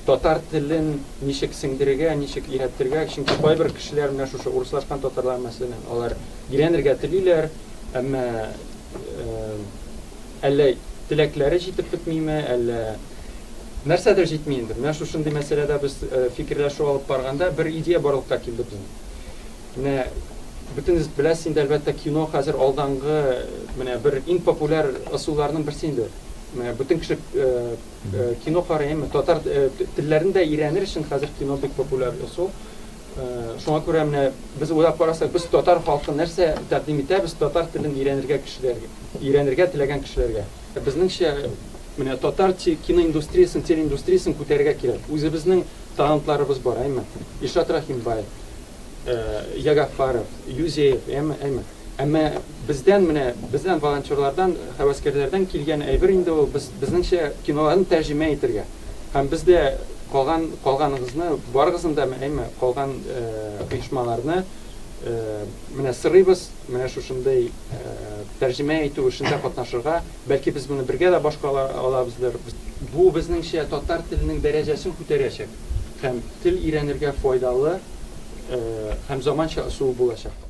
Татар телен ничек сеңдерергә, ничек өйрәтергә, чөнки кайбер кешеләр менә шушы урыслашкан татарлар, мәсәлән, алар өйрәнергә телиләр, әмма әллә теләкләре җитеп бетмиме, әллә нәрсәдер җитми инде. Менә шушындый мәсьәләдә без фикерләшү алып барганда бер идея барлыкка килде безнең. Менә бөтенегез беләсез инде, әлбәттә, кино хәзер алдангы менә бер иң популяр ысулларның берсе инде. Менә бөтен кеше кино карый, әмма татар телләрен дә өйрәнер өчен хәзер кино бик популяр ысул. Шуңа күрә менә без уйлап карасак, без татар халкы нәрсә тәкъдим итәбез татар телен өйрәнергә кешеләргә, өйрәнергә теләгән кешеләргә. Безнеңчә, менә татар киноиндустриясен, телеиндустриясен күтәрергә кирәк. Үзебезнең талантларыбыз бар, әйме? Илшат Рәхимбай, Ягафаров, Юзеев, әйме, әйме? Әмма бездән менә, бездән волонтерлардан, һәвәскәрләрдән килгән әйбер инде ул, без, безнеңчә киноларны тәрҗемә итергә. Һәм без дә калган, калганыгызны, барыгызны да, әйме, калган оешмаларны менә сорыйбыз, менә шушындый тәрҗемә итү эшендә катнашырга. Бәлки без моны бергә дә башкара алабыздыр. Бу безнеңчә татар теленең дәрәҗәсен күтәрәчәк һәм тел өйрәнергә файдалы һәм заманча ысул булачак.